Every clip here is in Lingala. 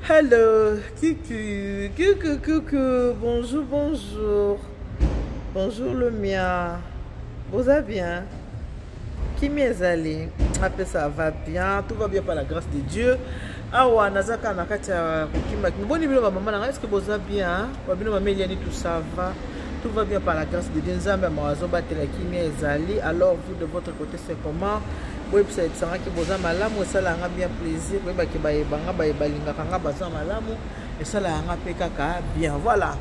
Hello, coucou, coucou, coucou, bonjour, bonjour. Bonjour le mien. Vous allez bien? Kimi ezali? Ape ça va bien, tout va bien par la grâce de Dieu. Awa nazaka na kati ya kokima. Boni bino ba mama na ngai, est-ce que boza bien? Ba bino mama Eliani, tout ça va. Tout va bien par la grâce de Dieu. Nzambe mawazo batela kimia ezali. Alors vous de votre côté c'est comment? Boyebisa yebisanga ke boza malamu, esalaka nga bien plaisir koyeba ke bayeba nga, baye balingaka nga baza malamu, esalaka nga mpe kaka bien. Voilà,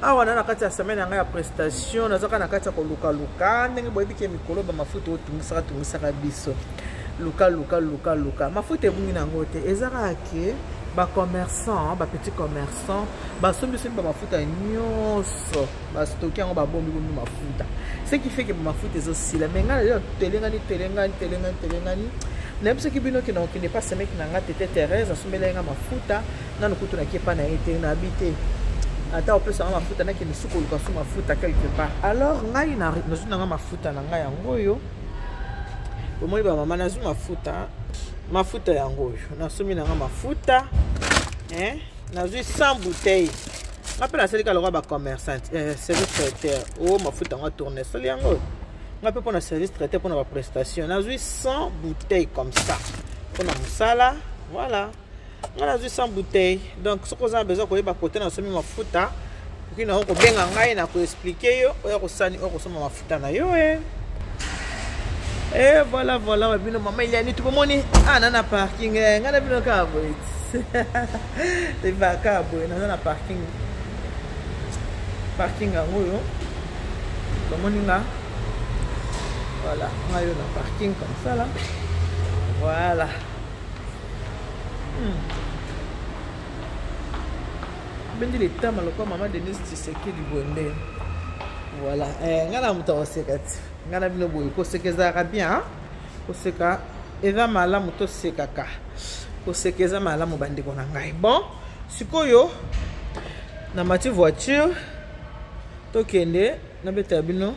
awa na na kati ya semaine ya ngai ya prestation, nazaka na kati ya kolukaluka ndenge boyebi ke mikolo bamafuta oyo tungisaka tungisaka biso, luka luka luka luka mafuta ebungi na yango te. Eza kaka ke bacommerçant, bapetit commerçant basombisombi bamafuta nyonso, bastoki yango, babombi bombi mafuta, ce qui fait que bamafuta ezosila. Mais ngai naza telengani telengani telengani telengani, nayebisaki bino ke nakokende pa semeki na nga tete Therese, asombelaki nga mafuta. Nanu kutu naki epa na ye te, nabi te ata opesanga mafuta, nakende su koluka su mafuta quelque part. Alors ngai nazwi nanga mafuta na ngai yango oyo bomoni bamama, nazwi mafuta, mafuta yango oyo nasombi nanga mafuta, hein? Nazwi 100 bouteille. Nga mpe nasali kaka lokola bacommerçant, service traiteur oyo mafuta yango tournesol yango nga mpe mpona service traiteur, mpona baprestation, nazwi 100 bouteille comme ça mpona mosala. Voilà, nga nazwi 100 bouteille. Donc soki oza na besoin koyeba kote nasomi mafuta, okoki nango kobenga ngai na koexpliquer yo oya kosani oyo kosomba mafuta na yo. E e voilà, voilà, babino mama Eliani, tobomoni ana na parking. Ngai na bino kaka boye, ebaka kaka boye, naza na parking. Parking yango oyo bomoni nga, voilà, ngai oyo na parking comme ça là. Voilà. Bendi litama lokola mama Denise Tshisekedi boye nde. Voilà, ngai na moto akoseka ti ngai na bino boye, koseka ezalaka bien, koseka eza malamu, tosekaka, koseka eza malamu bandeko na ngai. Bon, sikoyo namati voiture, tokende nabetela bino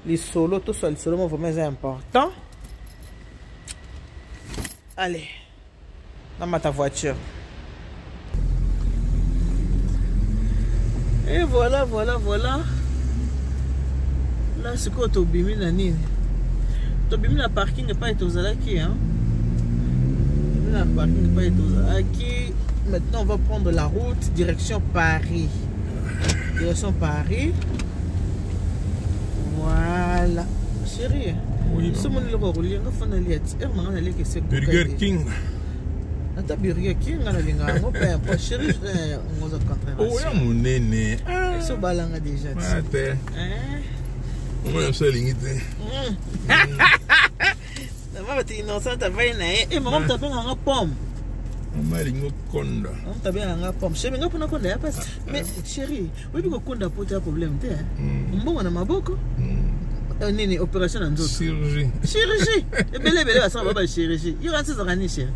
lisolo, toswa lisolo mo vraiment eza important. Allez, namata voiture. Et voilà, voilà, voilà. Là sikoyo tobimi na nini? Tobimi na parking epai tozalaki, hein? Tobimi na parking epai tozalaki. Maintenant on va prendre la route direction Paris, direction Paris. Voilà, chérie. Oui. So moni eloko ya kolia, nga fana lia ti heure nanga naliaki ese. Burger King. Ata Burger King nga nalinga yango mpe po chérie ngoza. Oya monene. Eso balanga déjà ti. Te, omona biso elingi te. Mama bato innocente avai na ye. E mama moto abenganga pomme. Mama alingi okonda. Mama moto abenganga pomme. Chéri, nga mpona konda ya pasi. Mais chéri, oyebi kokonda po te ya problème te, mbongo na maboko, nini, opération na nzoto. Chirurgie. Chirurgie ebele ebele basala ba bachirurgie. Yo kanisi ezalaka nini, chéri?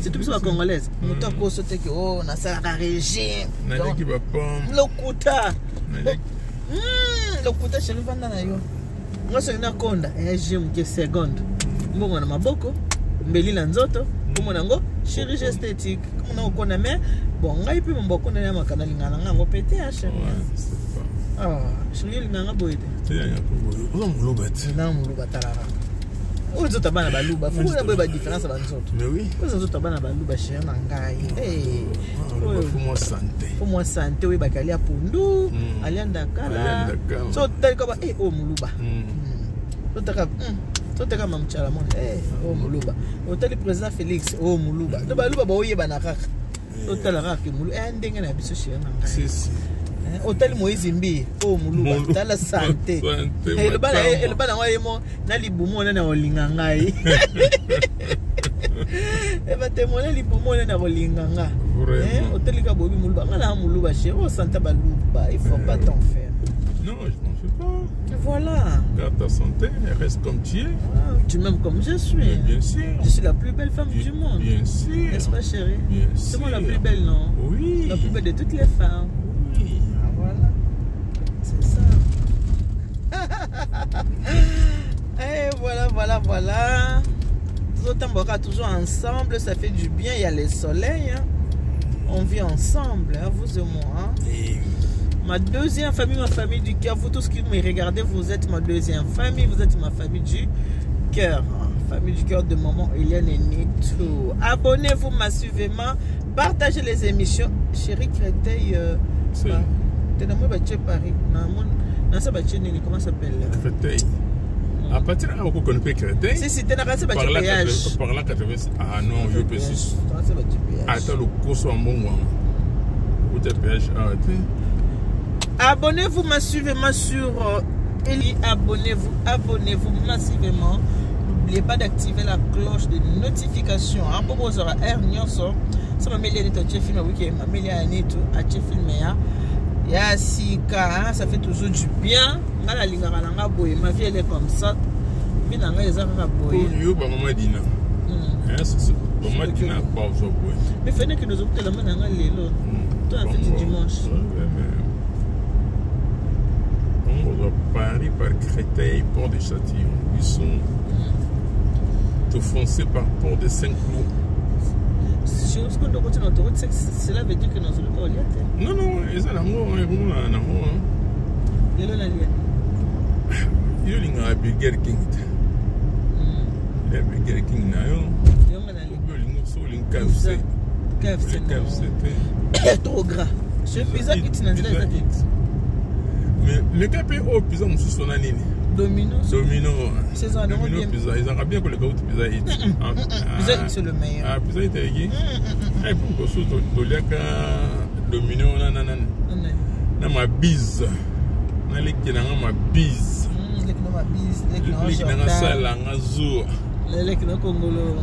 Surtout biso bacongolaise, moto akoso te ke o nasalaka régime. Naleki bapomme. Lokuta, lokuta. Chéri, vanda na yo. Nga soki nakonda eya gym ke seconde, mbongo na maboko, mbeli na nzoto, komona yango chirurgie esthétique, komona kokonda. Mais bon, ngai mpe mambo akonda ya makanda, alingaka na nga yango mpe te ya chéri. Chéri, olinganga boye te. Oza moluba te. Na moluba, talaka oyo nzoto ya bana baluba. Faut boye badifférence ya banzoto. Mais oui. Oyo nzoto ya bana baluba, chéri na ngai. Faut mwa santé. Faut mwa santé, oyebaki alia pondu, alia ndakala. So otali kaba oyo moluba, totaka mamchala mona, oyo moluba. Otali président Félix, oyo moluba. To baluba baoyebana kaka, totala kaka ke molu ndenge na biso, chéri na ngai. Otali Moïse Mbi, oyo moluba, tala santé. Eloba nango ye mo na libumu wana na kolinga ngai, batemone libumu wana na kolinga nga. Otelika boyebi moluba, nga na moluba. Chéri, osanta baluba, il faut pas t'en faire. Non, je m'en fais pas. Voilà. Garde ta santé, reste comme tu es. Ah, tu m'aimes comme je suis. Mais bien sûr. Je suis la plus belle femme du monde. Bien sûr. N'est-ce pas, chérie? Bien sûr. C'est moi la plus belle, non? Oui. La plus belle de toutes les femmes. Oui. Ah, voilà. C'est ça. Et voilà, voilà, voilà. Toujours ensemble, ça fait du bien. Il y a le soleil. Hein. On vit ensemble, hein, vous et moi. Hein. Et Ma deuxième famille, ma famille du cœur. Vous tous qui me regardez, vous êtes ma deuxième famille. Vous êtes ma famille du cœur. Hein. Famille du cœur de maman Eliane et Nitu. Abonnez-vous massivement. Partagez les émissions. Chérie Créteil. T'es dans moi, Paris. Non, ça, comment ça s'appelle? Créteil. À partir de là, on connaît Créteil. Si, si, t'es dans le péage. Par là, 86. Ah non, je peux. Attends, le cours en bon moment. Où t'es péage? Abonnez-vous massivement sur Eli. Abonnez-vous, abonnez-vous massivement. N'oubliez pas d'activer la cloche de notification. Hein, pour vous aurez R nyonso. Ça m'a mis les film oui, m'a mis les tout à film ya. Ya sika, ça fait toujours du bien. Nga la lingaka nanga boye, ma vie elle est comme ça. Vie nanga eza kaka boye. Yo ba maman Dina. Hein, c'est maman Dina ba zo boye. Mais fene que nous optons la main nanga lelo. Toi en fait dimanche. On va Paris par Créteil, Port de Châtillon. Ils sont tout foncés par Port de Saint-Cloud. Cela veut dire que nous sommes pas Non, non, ils ont l'amour, ils ont l'amour. Il y a Burger King. Il y a Burger King. Il y a KFC. KFC. Trop gras. Ce pizza Hut n'a pas. Mais le KPO pizza mosusu wana nini? Domino. Domino. C'est ça, Domino pizza. Ils ont bien que le gars pizza Hut. Pizza Hut c'est le meilleur. Ah, pizza Hut eleki. Eh pour ko so toliaka Domino na na na. Na ma bise. Na leki na ma bise. Leki na ma bise, leki na leki na sala nga zuwa. Leki na Kongolo.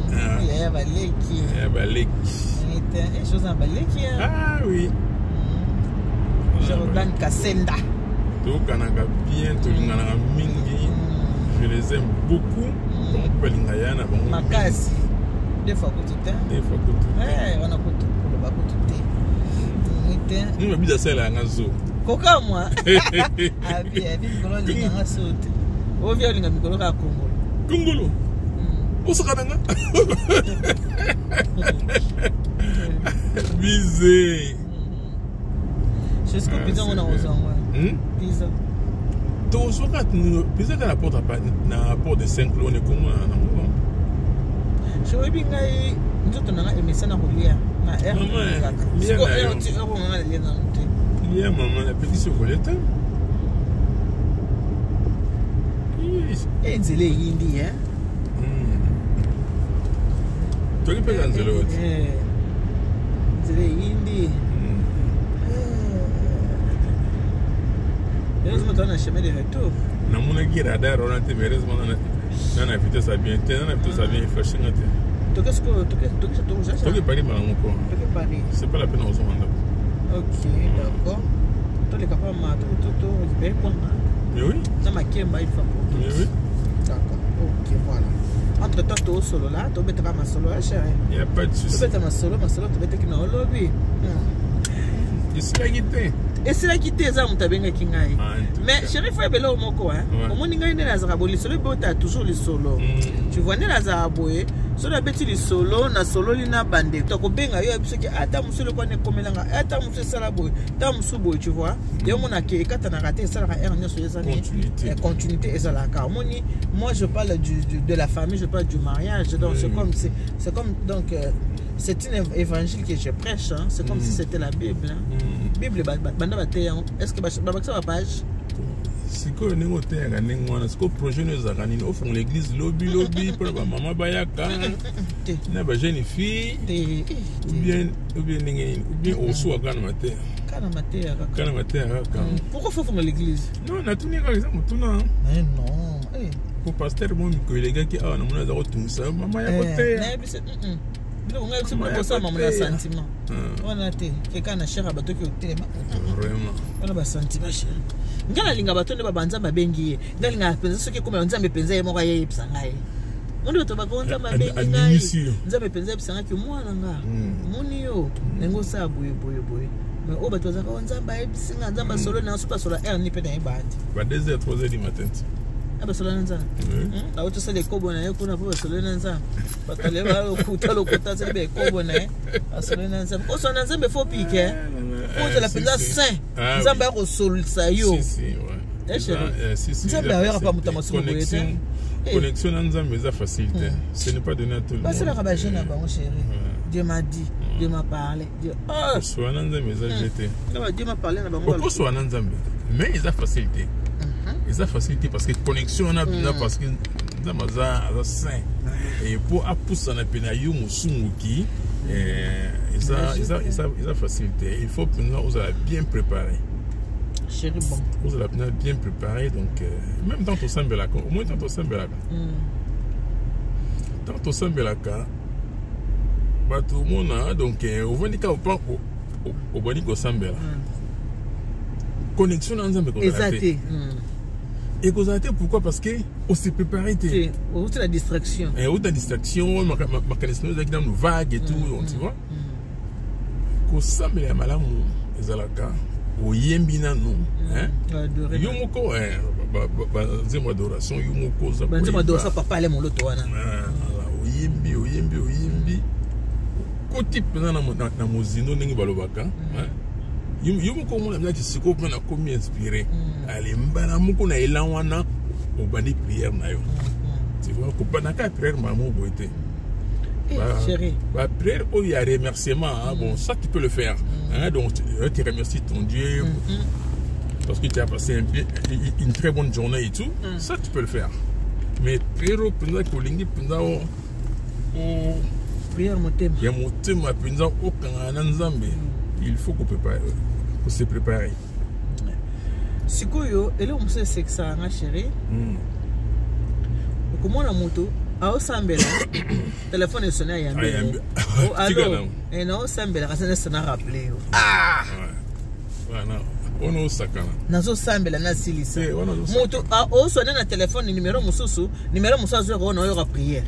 Ya ba leki. Ya ba leki. Et chose en ba leki. Ah oui. Jordan Kassenda. Tokanaka bien, tolinganaka mingi. Je les aime beaucoup. Donc balingaya na bango. Makasi. Deux fois kutu te. Deux fois kutu. Eh, wana kutu koloba kutu te. Te. Ni mabida sala nga zo. Koka moi. Abi, abi mikolo linganga so te. Ovia linga mikolo ka Kongolo. Kongolo. Osaka nanga. Bizé. Jusqu'au pizza on a osangwa. Pizza. Tozoka pizza na porte na porte de Saint-Cloud ne comment na ngo. Je oyebi ngai nzoto nanga emesa na kolia na air kaka. Siko air ti air nga lia na te. Lia maman na petit chocolat. Eh nzela eyindi hein. Toli pe nzela oti. Eh. Nzela eyindi. Heureusement, tu as un chemin de retour. Namonaki radar wana te, mais heureusement na vitesse ya bien te, na vitesse ya bien eflashe nga te. Toke Paris mbala moko. Toke Paris. C'est pas la peine ozonga ndako. Ok, d'accord. Toleka pa ma to to to récupérer kwanga. Mais oui. Na makemba une fois pour toutes. Mais oui. D'accord. Ok, voilà. Entre temps to solo là, to betaka masolo ya chérie. Il y a pas de souci. To betaka masolo, masolo to betaki na olobi. Esilaki te. Esilaki te eza moto abengaki ngai. Mais chéri fo ebele o moko omoni ngai nde nazalaka boye lisolo ebota toujours lisolo. Tu vois nde nazalaka boye soki nabeti lisolo nasololi na bandeko tokobenga yo yebi soki ata mosu eloko wana ekomelanga ata mosu esala boye ta mosu boye tu vois yo omonake ekatanaka te esalaka heure nyonso ezani continuité ezalaka omoni. Moi je parle de la famille, je parle du mariage, donc c'est comme c'est comme donc c'est un évangile que je prêche, hein. C'est comme si c'était la Bible. Hein. Bible, est-ce que ça page? C'est quoi le projet nous a gagné au fond l'église lobby lobby pour la maman bayaka na ba jeune fille ou bien au soir kana matin kana matin pourquoi faut faire l'église? Non na tout n'est exemple tout non mais non pour pasteur moi les gars qui ah na mona za ko ça maman ya côté biloko ngai biso kosala mamu na sentiment wana te keka na chere ya bato ki otelema wana basentiment chere ngai nalinga bato nde babanzambe abengi ye ngai alingaka mpenza soki ekomela nzambe mpenza ye moko ayeyebisa ngai mondi bato bako nzambe abengi ngai nzambe mpenza ayebisa ngai ki mwana nga omoni yo ndenge osala boye boye boye mais oyo bato bazalaka o nzambe ayebisi nga nzambe asolo na soki asola heure ni mpe nayebaa te ba 2h 3h du matin. Abasola na Nzambe. Auti osala ekobo na ye kuna mpo basololi na Nzambe. Bato ale balokuta lokuta, asali baekobo na ye, asololi na Nzambe. Kosola na Nzambe, faut pike ozala mpenza saint. Nzambe akosolisa yo. Nzambe ayaka pa moto ya masumu boye te. Connexion na Nzambe eza facile te, ce n'est pas donné à tout le monde. Basalaka bajeune na bango, chéri. Dieu m'a dit, Dieu m'a parlé, Dieu. Kosola na Nzambe eza jeu te. Dieu m'a parlé na bango. Okosola na Nzambe, mais eza facile te, eza facile te, parce que connexion wana mpenza, parce que Nzambe aza saint et po apusana pene ya yo mosunguki, eza facile te. Il faut mpenza ozala bien préparé. Chéri, bon. Ozala mpenza bien préparé. Donc même tant tosambelaka, au moins tant tosambelaka, tant tosambelaka, bato omona. Donc ovandi kaka, opa obandi kosambela, connexion na Nzambe ekozala te. Ekozala te. Pourquoi? Parce que ose préparé te. Outi na distraction. Outi na distraction, makanisi no ezalaki nanu vague et tout, tu vois. Kosambela ya malamu ezalaka oyembi nanu yo moko banzembo adoration, yo moko. Oza banzembo adoration, papa ale moloto wana. Oyembi, oyembi, oyembi, okoti mpenza na mozindo ndenge balobaka. Yo moko omona mpenza sikoyo mpe nakomi inspiré. Ale, mbala moko na elan wana obandi prière na yo, tu vois. Kobandaka ya prière mbala moko boye te. Ba prière oyo ya remerciement, hein, bon, ça tu peux le faire, hein, donc tu remercies ton Dieu parce que tu as passé une très bonne journée et tout, ça tu peux le faire. Mais prière oyo mpenza kolingi mpenza o Prière motema. Ya motema mpenza, okangana na Nzambe, il faut ko se préparer. Sikoyo eloko mosusu esekisaka nga, chéri, okomona moto aosambela, telefone esone, ayambi: "Allo, naosambela, kasi nesona rappeler yo." Wana osakana. Nazosambela, nasilisa. Moto osone na telefone, numero mosusu, numero mosusu azwaka oyo naoyoka prière.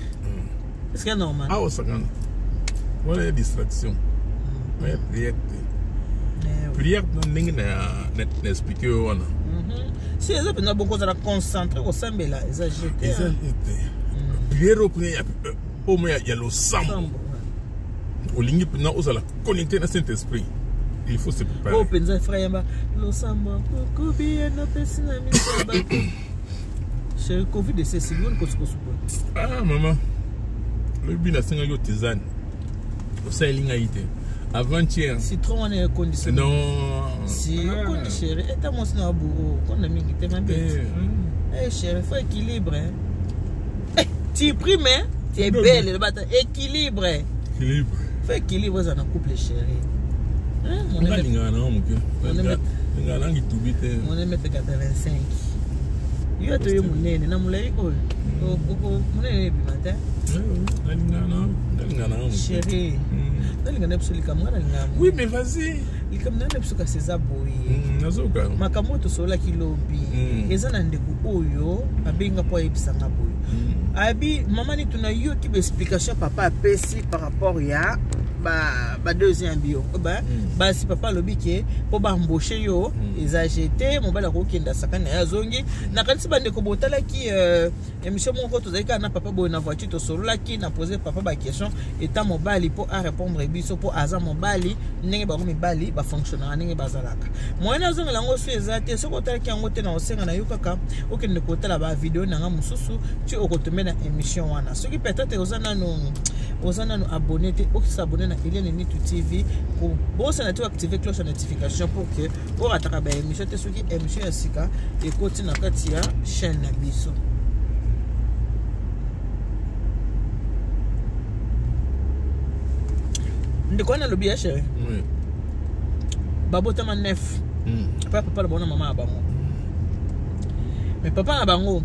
Est ce que normal? Ah, osakana wana ya distraction, ya prière te. Prière ndenge na expliquer oyo wana. Si eza mpenza bongo, ozala concentré, kosambela eza jete. Eza te. Prière oyo mpena oyo ya losambo, olingi mpenza ozala connecté na Saint Esprit, il faut se préparer. Oyo mpenza frère yamba losambo kokobi ye napesi na miso ya bato. Chéri, Covid esesili oni kosukosu boye? Ah mama, lobi nasengaki yo tisane, osaleli ngai te avant-hier. Citron wana ekondisa. Non. Si okondi, chéri, eta mwasi na baburo okonda mingi te, mabe. Eh chéri, faut équilibre. Eh, tu primes, tu es belle, bata équilibre. Équilibre. Faut équilibre eza na couple, chéri. Nga lingaka nango moke, lingaka nango itubi te. Mon 1m85, yo to yo monene na molai oyo monene ebima te. Nalingaka nango. Chéri, nalinga na biso likambo, nga nalinga. Oui, mais vas-y. Likambo na biso kasi eza boye. Nazoka. Makambo oyo tosololaki lobi, eza na ndeko oyo abenga mpo ayebisanga boye, abi: "Mama Nitu, nayoki baexplication papa apesi par rapport ya ba deuxième bio basi. Papa alobi ke mpo baembaucher yo eza jete, mobali akokenda sakani na ye, azongi." Nakanisi bandeko botalaki émission moko tozalaki kaka na papa boye na voiture, tosololaki na pose papa baquestion eta mobali mpo arépondre biso, mpo aza mobali, ndenge bango mibali bafonctionnaka, ndenge bazalaka. Moyen azongela yango so eza te. Soki otalaki yango te, na osenga na yo kaka okende kotala bavideo na nga mosusu ti okotombe na émission wana. Soki peut-être oza nanu abonné te, okos'abonner na Eliane Nitu TV, kobosana te oactive cloche ya notification pour que orataka baémission te soki émission ya sika ekoti na kati ya chaîne na biso. Ndeko wana alobi ya chéri, babotama 9 papa na bango na mama na bango, mais papa na bango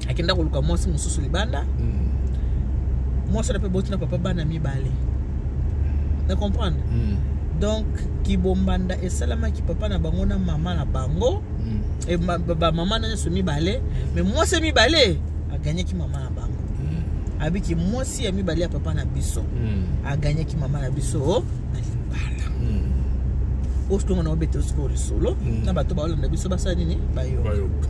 akenda koluka mwasi mosusu libanda. Mwasi wana mpe botina papa bana mibale, na comprendre. Donc kibombanda esalamaki papa na bango na mama na bango, bamama na nyonso mibale, mais mwasi ya mibale aganyaki mama na bango. Abiki mwasi ya mibale ya papa na biso aganyaki mama na biso na libala. Oyo sikongo na obeta sikoyo lisolo na bato baolanda biso, basala nini? Bayoka.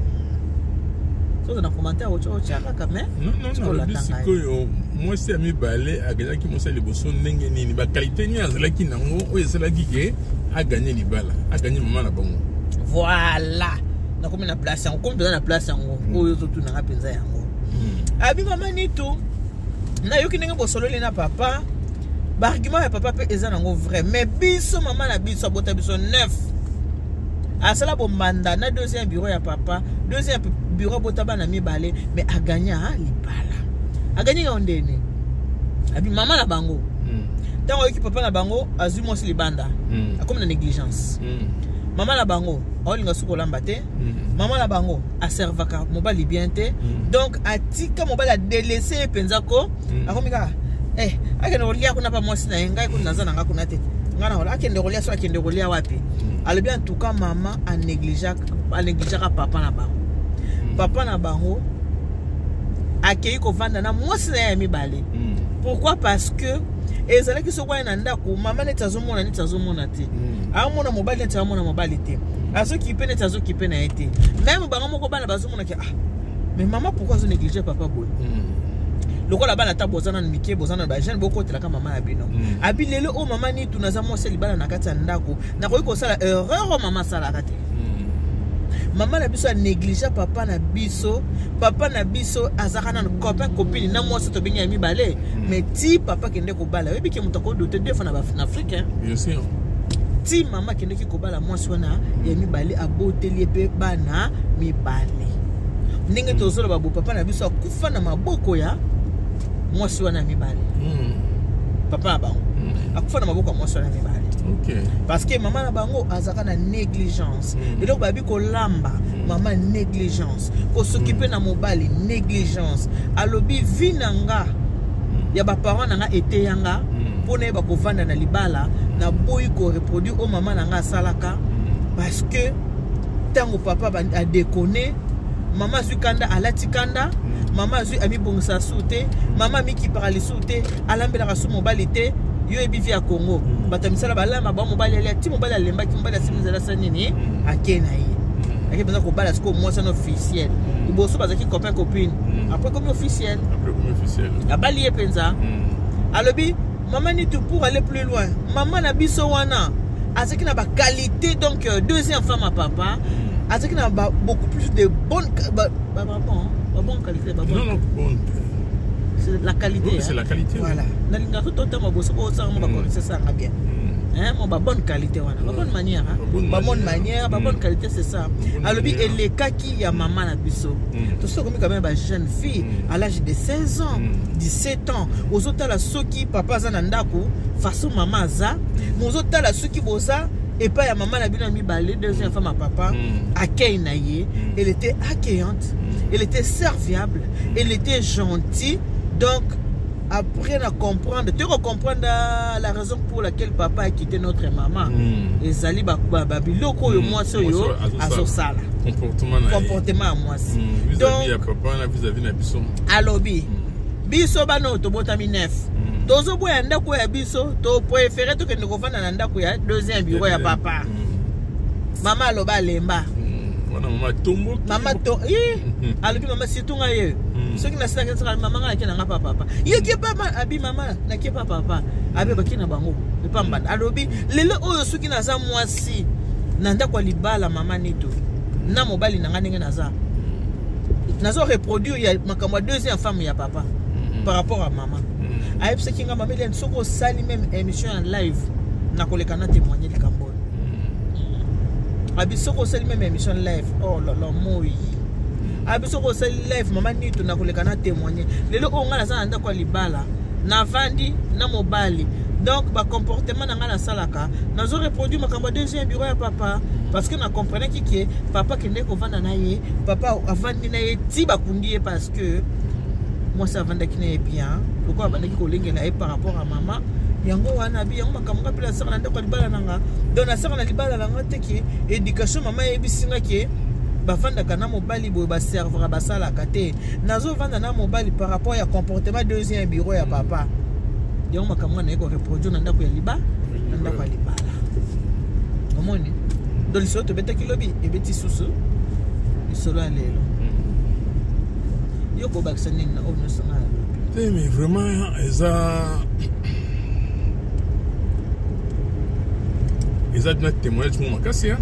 Soki na commentaire otya, otya kaka, mais Non, non, nalobi sikoyo, mwasi ya mibale aganyaki mwasi ya liboso ndenge nini? Baqualité nini azalaki nango oyo esalaki ke aganye libala, aganye mama na bango? Voilà, nakomi na place yango, komi mpenza na place yango oyo ozotunanga mpenza yango. Abi mama Nitu, nayoki ndenge bosololi na papa. Baargument ya papa mpe eza nango vrai, mais biso, mama na biso abota biso 9, asala bombanda na deuxième bureau ya papa. Deuxième bureau abota bana mibale, mais aganya libala. Aganye yango ndeni? Abi mama na bango, ntango ayoki papa na bango azwi mwasi libanda, akomi na négligence. Mama na bango aolinga soki kolamba te. Mama na bango aservaka mobali bien te. Donc atika mobali, adélaissé ye mpenza ko. Akomi kaka akende kolia kuna pa mwasi na ye. Ngai kuna naza na nga kuna te, ngai na akende kolia so akende kolia wapi? Alobi en tout cas mama anégligeaka papa na bango. Papa na bango akei kovanda na mwasi na ye ya mibale. Pourquoi? Parce que ezalaki soki wana na ndako, mama neti azomona, neti azomona te. Aomona mobali neti aomona mobali te, azokipe neti azokipe na ye te. Même bango moko bana bazomonaki: "Ah, mais mama, pourquoi azonéglige papa boye?" Lokola bana, ata boza nanu mike, boza nanu bajeune, bokotelaka mama na bino. Abi lelo oyo, mama Nitu, naza mwasi ya libala na kati ya ndako, nakoki kosala erreur oyo mama asalaka te. Mama na biso anéglige papa na biso. Papa na biso azalaka nanu copain copine na mwasi tobengi ya mibale. Mais ti papa akende kobala, oyebi ke moto akodote deux fois na Afrique, hein? Bien sûr. Ti mama akendeki kobala mwasi wana ya mibale, aboteli ye mpe bana mibale. Ndenge tozoloba bo, papa na biso akufa na maboko ya mwasi wana ya mibale. Papa na bango akufa na maboko ya mwasi wana ya mibale parce que mama na bango azalaka na négligence. Eloko bayebi kolamba, mama négligence, kosokipe na mobali négligence. Alobi vie na nga ya baparent na nga eteyanga mpo nayeba kovanda na libala. Naboyi koreproduire oyo mama na nga asalaka, parce que ntango papa adéconné, mama azwi kanda, alati kanda. Mama azwi, amibongisa su te, mama amikipaka lisusu te, alambelaka su mobali te. Yo yebi vie ya Congo, bato ya misala balamba ba mobali alia ti mobali alembaki. Mobali asimi nzela, asa nini? Ake na ye, ake mpenza kobala sikoyo mwasi wana officiel. Liboso bazalaki copain copine, après komi officiel. Après komi officiel. Abali ye mpenza. Alobi mama Nitu, pour aller plus loin, mama na biso wana azalaki na baqualité. Donc deuxième femme ya papa azalaki na beaucoup plus de bonnes ba bonne qualité, ba bonne Non, non, bon. C'est la qualité. Oui, c'est la qualité. Voilà, nalingaka totanga boso bosanga mo bacorrecte esanga bien. Hein, mo babonne qualité wana, babonne manière, hein. Ba bonne Babonne manière. manière, babonne qualité, c'est ça. Bonne Alobi manière. elekaki ya mama na biso. Tosi komi quand même bajeune fille à l'âge de 16 ans, 17 ans, ozotala soki papa aza na ndako, façon mama aza, mais ozotala soki boza epai ya mama na bino ya mibale, deuxième femme ya papa, accueil na ye, elle était accueillante, elle était serviable, elle était gentille. Donc après na comprendre, tu comprendre la raison pour laquelle papa a quitté notre maman. Ezali babiloko oyo mwasi oyo Mwasi oyo azosala. azosala. Comportement na ye. Comportement ya mwasi. Vis-à-vis ya Donc papa na vis-à-vis na biso. Alobi biso bana oyo tobotami neuf, tozoboya ndako ya biso, topréféré tokende kovanda na ndako ya deuxième bureau ya papa. Mama aloba alemba. Wana mama tomboki. Mama to ih, alobi mama, surtout ngai ye, soki nasilaki nsaka mama, ngai nake nanga pa papa, ye ke papa. Abi mama nake pa papa, abi bake na bango epa mbanda. Alobi lelo oyo soki naza mwasi na ndako ya libala, mama Neto na mobali na ngai, ndenge naza, nazo reproduire ya makambo ya deuxième femme ya papa par rapport à mama. Ayebisaki nga: "Mama Eliane, soki osali même émission ya live, nakoleka na témoigner likambo oyo." Abi soki osali même émission live, oh lala moi, abi soki osali live, mama Nito, nakoleka na témoigner. Lelo oyo ngai naza na ndako ya libala, navandi na mobali, donc bacomportement na ngai nasalaka, nazo reproduire makambo ya deuxième bureau ya papa, parce que nacomprenaki ke papa akende kovanda na ye, papa avandi na ye ti bakundi ye, parce que mwasi avandaki na ye bien, lokola abandaki kolengela ye par rapport à mama. Yango wana abi yango makambo nga mpe nasaka na ndako ya libala na nga. Donc nasaka na libala na nga te ke éducation mama eyebisi nga ke bavandaka na mobali boye, baservera, basalaka te. Nazovanda na mobali par rapport ya comportement deuxième bureau ya papa. Yango makambo nga naye koreproduire na ndako ya liba, na ndako ya libala. Omoni, donc lisolo tobetaki lobi ebeti susu lisolo ya lelo. Yo kobakisa nini na oyo nyonso nga nalobi? Te, mais vraiment eza bina témoignage moko makasi, hein?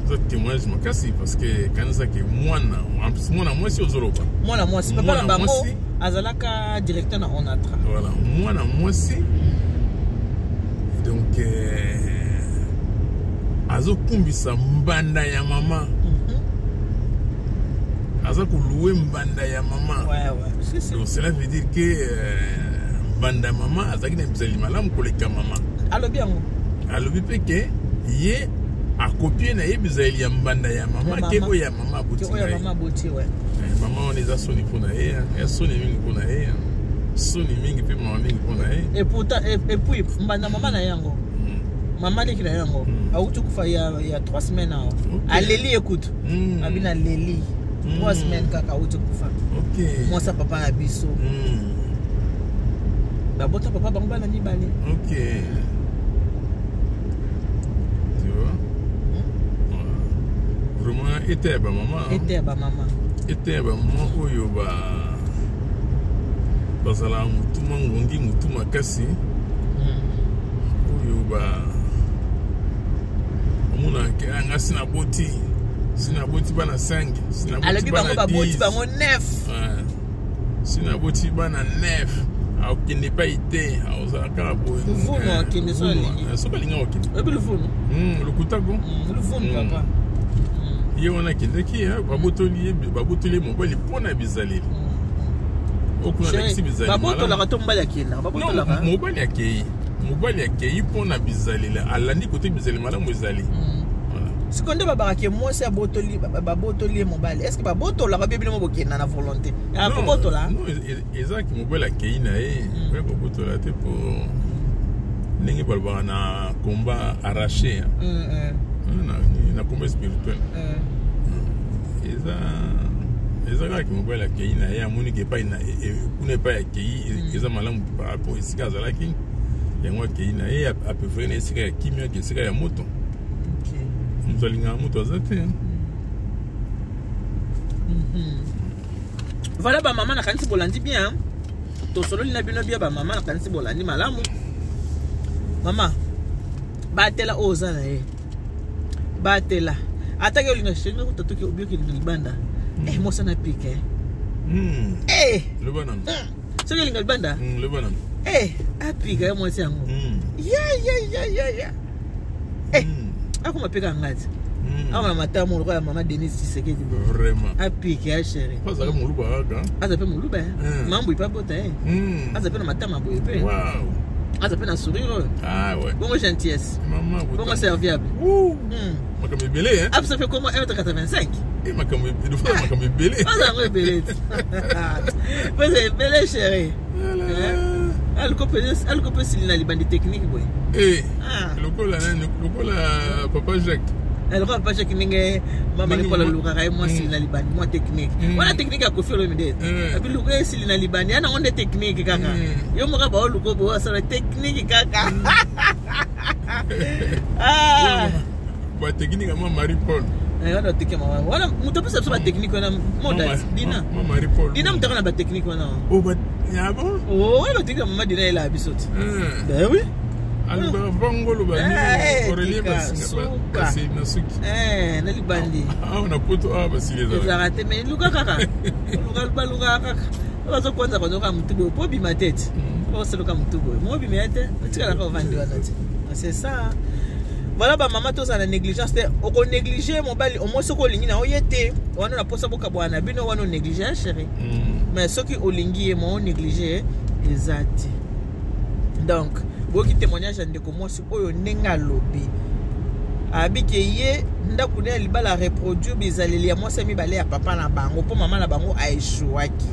Eza témoignage makasi parce que kanisaki mwana, en plus mwana mwasi ozoloba. Mwana mwasi, papa na Mwana bango mwasi. azalaka directeur na Onatra. Voilà, mwana mwasi, donc azokumbisa mbanda ya mama, aza kolouer mbanda ya mama. Ouais, si, si. Donc cela veut dire que mbanda ya mama azalaki na bizali malamu koleka mama. Alobi yango. Alobi mpe ke ye akopie na ye bizaleli ya mbanda ya mama Ya ke mama. oyo ya mama Ke aboti oyo na ye. mama aboti, ouais. Mama wana eza soni mpo na ye, ya soni mingi mpo na ye, soni mingi mpe mama mingi mpo na ye. Et pourtant, et puis mbanda mama na yango, mama leki na yango, awuti kufa ya 3 semaines awa. Aleli ye kutu. Abi na leli 3 semaines kaka awuti kufa. Mwasi ya papa na biso. Babota papa bango bana mibale. Ok, tu vois? Voilà. Vraiment ete ya bamama. Ete ya bamama. Ete ya bamama oyo bazalaka motu mangongi, motu makasi, oyo omonaka nga si naboti bana 5, si naboti Alobi bango bana baboti 10, bango 9. Ouais. Si naboti bana 9, akokende epai te, akozala kaka boye. Luvunu. Akende so alingi. Soki alingi akokende. Oyebi luvunu? Lokutako. Luvunu. Papa. Ye wana akendeki, babotoli ye mobali mpo na bizaleli okuna, alakisi bizaleli. Babotolaka to mobali akendaka? Babotolaka. Non, mobali akei mpo na bizaleli, alandi kote bizaleli malamu ezali. Voilà. Sikoyo nde babakaki mwasi abotoli, babotoli ye mobali. Est ce que babotolaka bie bino mo bokenda na volonté ya Non, kobotola? non, ezalaki mobali akei na ye. Oya kobotola te, po ndenge balobaka na combat arraché, hein. Na combat spirituel, eza kaka mobali akei na ye, amoniki epai kuna, epai akei eza malamu par rapport esika azalaki. Yango akei na ye, apréféré na esika ya kimia ke esika ya moto. Moto alingaka moto aza te. Voilà, bamama, nakanisi bolandi bien. Tosololi na bino bien. Bamama, nakanisi bolandi malamu. Mama, batela oyo oza na ye, batela. Ataki olinga shenge kuta toki obioki libanda. Mwasi na pike. Loba nanu. Soki olinga libanda. Loba nanu. Apika ye mwasi yango. Ya ya ya ya ya. Akoma peka ngati. Awa na matamo lokola mama Denise Tshisekedi. Vraiment. Apike ya chéri. Azalaka moluba kaka. Aza mpe moluba. Mambo ipa bota ye. Aza mpe na matama boye mpe. Aza mpe na sourire oyo. Ah ouais. Bongo gentillesse. Mama. Bongo serviable. Makambo ebele, hein? Apesa mpe komo 1m85. Makambo ebele, makambo ebele. Aza yango ebele ti pesa ebele, chéri. Aluko mpe sili na libandi technique boye. Lokola nani? Lokola papa Jacques. Lokola papa Jacques, ndenge mama Ripola alukaka ye mwa sili na libandi, mwa technique wana, technique ya Kofi Olomide. Abi luka esili na libandi ya nango nde technique kaka. Yo moko baoluka boye, asala technique kaka. Batechnique ya ma Marie Paul. Wana batechnique mama wana, moto apesa biso batechnique wana, moda Dina. Ma Marie Paul. Dina moto aka na batechnique wana. Ya bon? Wana batechnique ya mama Dina eyelaka biso ti. Ben oui. Alobaka vango, oloba nini, basili na suki. Na libandi. Awa na Poto awa basili ezalaka te, mais luka kaka, balukaka kaka. Bazokwanza kwanzoka motu boye po obima te, ti oseluka motu boye mo obima ye te, otikalaka ovandi wana ti. C'est ça. Voilà, bamama, tozala na négligence te. Okonéglige mobali omoi soki olingi na oye te wana na mposa bokabwana na bino wana, onéglige chéri. Mais soki olingi ye, mo onéglige eza te. Donc boyoki témoignage ya ndeko mwasi oyo, ndenge alobi, abike ye ndako ne ya libala reproduire bizaleli ya mwasi ya mibale ya papa na bango, mpo mama na bango aéchouaki.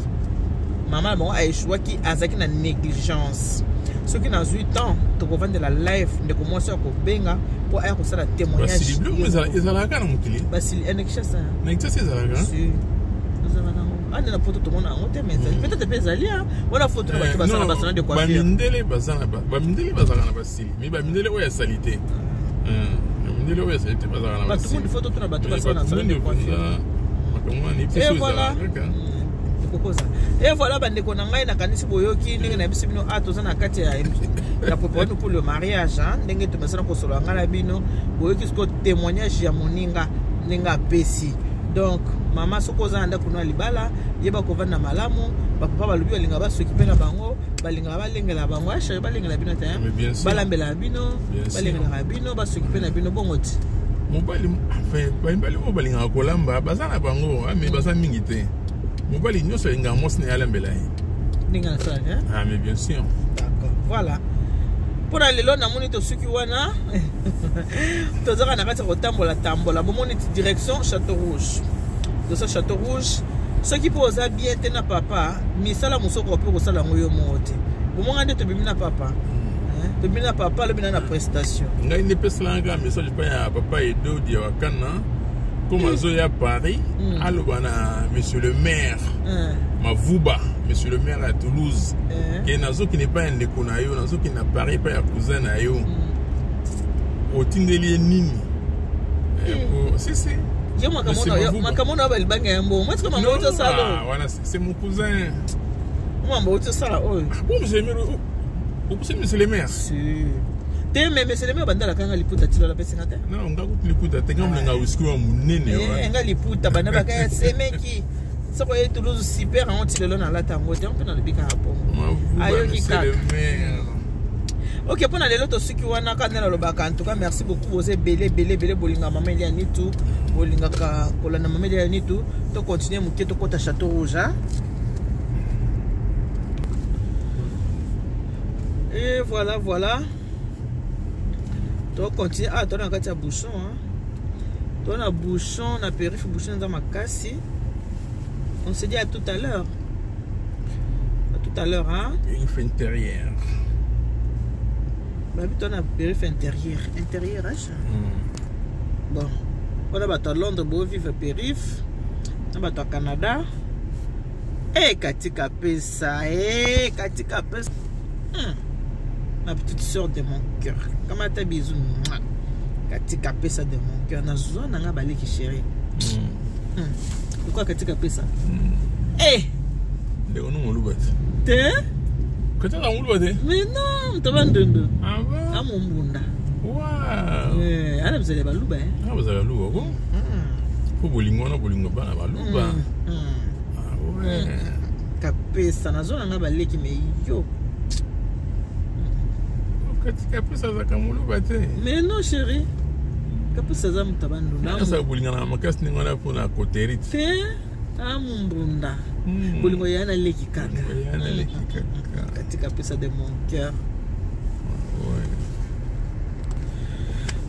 Mama na bango aéchouaki, azalaki na négligence. Soki nazwi temps, tokovandela live ndeko mwasi ya kobenga mpo aya kosala témoignage. Ezalaka na mokili. Basili na Kinshasa. Na Kinshasa ezalaka. Ezalaka nango ande na Poto, tomona yango te, mais ezali peut-être mpe ezali wana foto na bato basala basalon de coiffure. Bamindele bamindele bazalaka na basili, mais bamindele oyo asali te, bamindele oyo asali te bazalaka na Bato mundi, foto tuna bato basala na salon de coiffure. Makambo wana Et epeso voilà. ezalaka kaka. Ekokoza. Et voilà, bandeko na ngai, nakanisi boyoki ndenge na biso bino. A toza na kati ya préparer pour le mariage, hein. Ndenge tomesana kosolola ngai na bino, boyoki sikoyo témoignage ya moninga ndenge apesi. Donc mama, soki oza na ndako no ya libala, yeba kovanda malamu. Bapapa balobi balingaka basokipe na bango, balingaka balengela bango achere, balengela bino te, hein. Mais bien sûr. Balambelaka bino, Bien sûr. balengelaka bino, basokipe na bino bongo ti. Mobali, enfin, bamibali oyo balingaka kolamba baza na bango, ah, mais baza mingi te. Mobali nyonso alingaka mwasi na ye alambela ye. Ndenge nasalaka, hein? Ah, mais bien sûr. D'accord. Voilà. Mpona lelo namoni tosuki wana. Tozaka na kati ya kotambola tambola, bomoni ti direction Château Rouge, dosa Château Rouge. Soki mpo oza bien te na papa, misala mosusu mpe kosala yango yo moko te. Bomonga nde tobimi na papa. Hein? Tobimi na papa, alobi na prestation. Ngai nde epesalanga kaka message epai ya papa Edodi ya Wakana, comme azoya Paris, aloba na monsieur le maire Hein, Mavuba, monsieur le maire ya Toulouse, hein. ke nazokende epai ya ndeko na yo, nazokende na Paris epai ya cousin na yo. Otindeli ye nini? Si si. Ye Monsieur Mavuba. makambo na balibanga ya mbongo mwatika mambo Non, oti osala ah, oyo. wana c'est mon cousin. Mambo oti osala oyo. Ah bon, monsieur le maire, opuse monsieur le maire? Si. Te, me monsieur le maire bandalaka nga liputa ti lelo apesinga te. Non, nga kutu liputa te, nga molenga whisky wa monene Eh, wana. nga liputa banda baka ya semeki soko ye Toulouse super yango ti lelo nalata yango te, mpe nalobi kaka bongo. Mavuba, Ayoki monsieur le kaka. maire. Ok, mpo na lelo tosuki wana kaka nde nalobaka. En tout cas, merci beaucoup. Boza ebele ebele ebele, bolingaka mama Elia Nitu, bolingaka kolanda mama Elia Nitu. Tocontinue moke, tokɔta Château Rouge, hein? Et voilà, voilà, tocontinue. Ah, toza na kati ya bouchon, hein? Toza na bouchon na périph, bouchon eza makasi. On se dit à tout à l'heure, à tout à l'heure, hein? Périph intérieur. Babi toza na périph intérieur, intérieur, hein? Bon, wana bato ya Londres bovivre périph, na bato ya Canada. E katika pesa, e katika pesa. Ma petite sœur de mon cœur, kamata bisou. Mouah. Katika pesa de mon cœur, nazwa nanga baleki chéri. Pourquoi katika pesa? E Ndeko no moluba te. Te. Kotala moluba te. Mais non, moto bandundu. Ah bon? Amombunda. Wow. Ana bizali ya baluba, eh? Ah, bazala baluba ko po bolingo wana, bolingo bana baluba. Ah ouais. Kapesa, nazwa nanga baleki, me yo. Katika pesa azalaka moluba te. Mais non, chéri, kapesa aza moto ya bandunda. Azala bolingana makasi ndenge wana mpona koteri te. Te, amumbunda. Bolingo ya naleki kaka. Ya naleki kaka. Katika pesa de mon cœur. Ouais.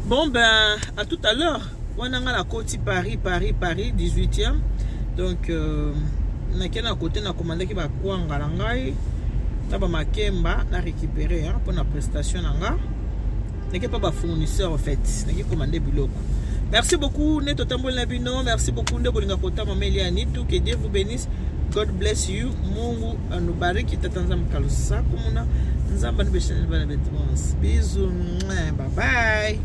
Bon ben, à tout à l'heure. Wana nga nakoti Paris, Paris, Paris 18e. Donc nake na kote nakomandaki bakwanga na ngai na bamakemba na récupéré, hein, mpona prestation na nga. Nake mpa bafournisseur, en fait nake commande biloko. Merci beaucoup nde totamboli na bino. Merci beaucoup nde bolinga kota mama Elia Nitu. Que Dieu vous bénisse. God bless you. Mungu anubariki. Tata Nzambe kalusaku muna Nzambe anubeshani bana betu bonse. Bisous. Bye bye.